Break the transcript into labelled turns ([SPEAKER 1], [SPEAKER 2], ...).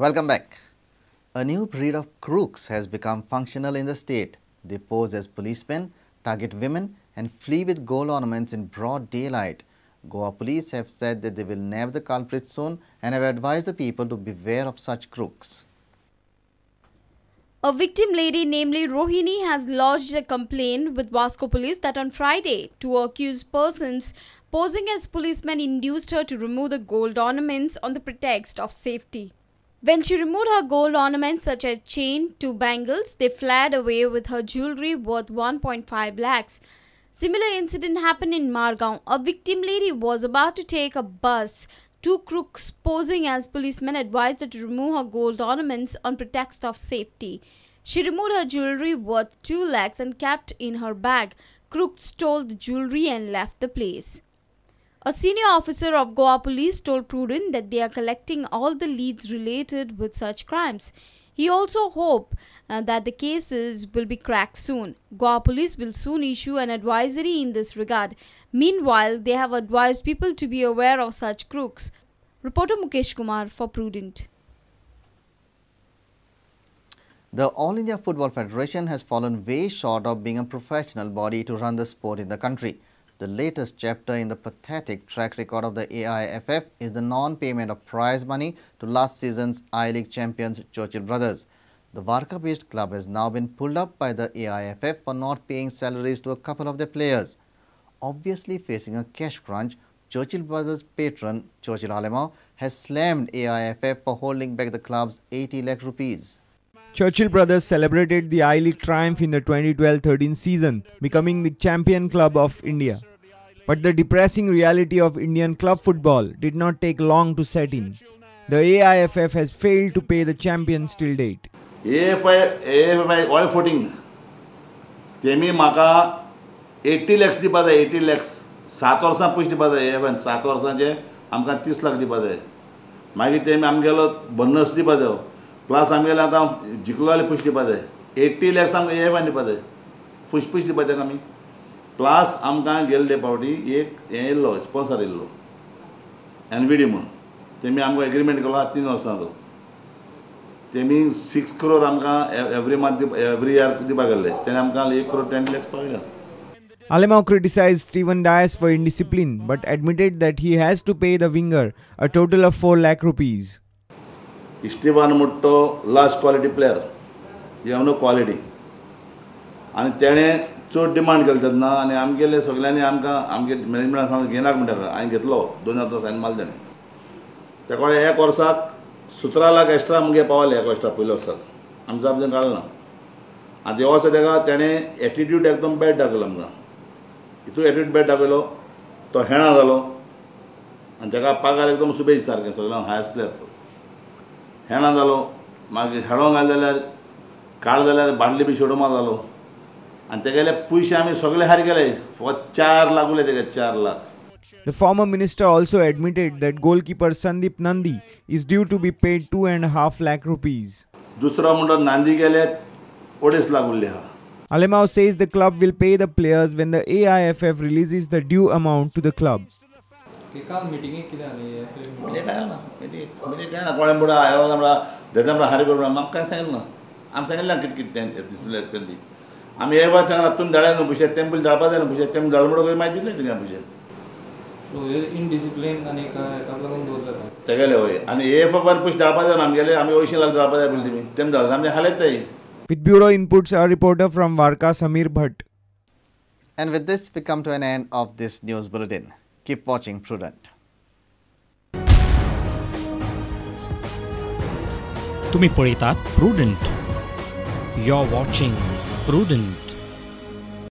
[SPEAKER 1] Welcome back. A new breed of crooks has become functional in the state. They pose as policemen, target women and flee with gold ornaments in broad daylight. Goa police have said that they will nab the culprits soon and have advised the people to beware of such crooks.
[SPEAKER 2] A victim lady, namely Rohini, has lodged a complaint with Vasco police that on Friday, two accused persons posing as policemen induced her to remove the gold ornaments on the pretext of safety. When she removed her gold ornaments such as chain, two bangles, they fled away with her jewellery worth 1.5 lakhs. Similar incident happened in Margao. A victim lady was about to take a bus. Two crooks posing as policemen advised her to remove her gold ornaments on pretext of safety. She removed her jewellery worth 2 lakhs and kept in her bag. Crooks stole the jewellery and left the place. A senior officer of Goa police told Prudent that they are collecting all the leads related with such crimes. He also hoped that the cases will be cracked soon. Goa police will soon issue an advisory in this regard. Meanwhile, they have advised people to be aware of such crooks. Reporter Mukesh Kumar for Prudent.
[SPEAKER 1] The All India Football Federation has fallen way short of being a professional body to run the sport in the country. The latest chapter in the pathetic track record of the AIFF is the non-payment of prize money to last season's I-League champions Churchill Brothers. The Varka-based club has now been pulled up by the AIFF for not paying salaries to a couple of their players. Obviously facing a cash crunch, Churchill Brothers patron Churchill Alemao has slammed AIFF for holding back the club's 80 lakh rupees.
[SPEAKER 3] Churchill Brothers celebrated the I-League triumph in the 2012-13 season, becoming the champion club of India. But the depressing reality of Indian club football did not take long to set in. The AIFF has failed to pay the champions till date.
[SPEAKER 4] AFI oil footing. Temi maka 80 lakhs दिवपा जाय, 80 lakhs. 7 वर्सां पयशे दिवपा जाय AFI 7 वर्सांचे आमकां 30 लाख दिवपा जाय. मागीर तेमी आमगेलो बोनस दिवपा जाय. प्लस आमगेले आतां जिखलो जाल्यार पयशे दिवपा जाय. 80 lakhs आमकां AFI दिवपा जाय. पयशे दिवपा जाय आमी. प्लस आमकां गेल्ले फावटी एक हें येयल्लो स्पॉन्सर येयल्लो NVD म्हूण. तेमी आमकां एग्रीमेंट केलो आहा 3 वर्सांचो. तेमी 6 crore आमकां एवरी मंथ एवरी इयर दिवपाक गेल्ले. तेणे आमकां 1 crore 10 lakhs पावयले.
[SPEAKER 3] Alemao criticized Steven Dias for indiscipline but admitted that he has to pay the winger a total of 4 lakh rupees.
[SPEAKER 4] Steven म्हणटो last quality player, he have no quality. आनी तेणें चड demand केली तेन्ना आनी आमगेले सगल्यांनी आमकां आमगे मॅनेजमेंटान सांगलें घेयनाक म्हणटा ताका. हांवें घेतलो 2 वर्सां सायन मारले तेणें. तेका कडेन एक वर्साक 17 लाख एक्स्ट्रा आमगे पावले एक एक्स्ट्रा पयल्या वर्साक आमचो आपल्यान काडलो ना. आनी त्या वर्सा तेका तेणें एटिट्यूड एकदम बॅड दाखयलो आमकां. हितून एटिट्यूड बॅड दाखयलो तो हेणा जालो आनी तेका पागार एकदम सुबेज सारकें सगळ्यांक हायस्ट प्लेयर तो हेणा जालो. मागीर हेडोंक घाल जाल्यार काड जाल्यार बाटली बी शेडोमा जालो आनी तेगेले पयशे आमी सगळे हार केले. फकत 4 लाख उरले तेगे, 4 lakh.
[SPEAKER 3] The former minister also admitted that goalkeeper Sandeep Nandi is due to be paid 2.5 lakh rupees.
[SPEAKER 4] दुसरो म्हणटा नांदी गेले 2.5 लाख उरले आहा.
[SPEAKER 3] Alemao says the club will pay the players when the AIFF releases the due amount to the club.
[SPEAKER 5] काल मिटिंगेक कितें जालें?
[SPEAKER 4] Meeting काय ना, मिटिंग काय ना. कोणें म्हणटा आयलो म्हणटा देता म्हणटा हारी करून आमकां कांय सांगिल्लें ना. आमी सांगिल्लें ना कितें कितें दिसलें तें. आमी हे वाच सांगला तुमी धाडया न्हू पयशे, तेम पयलीं धाडपा जाय न्हू पयशे, तेम धाड म्हणटकच मागीर दितले तुमकां पयशे.
[SPEAKER 5] इनडिसिप्लीन आनी हेका लागून दवरले
[SPEAKER 4] तेगेले. हय, आनी AFF पयशे धाडपा जाय न्हू आमगेले. आमी 80 लाख धाडपा जाय पयलीं तुमी, तेम धाडले आमचे हालयत ते.
[SPEAKER 3] With Bureau inputs, our reporter from Varka, Samir Bhatt.
[SPEAKER 1] And with this, we come to an end of this news bulletin. Keep watching Prudent.
[SPEAKER 6] तुम्ही पळयतात Prudent. You're watching Prudent.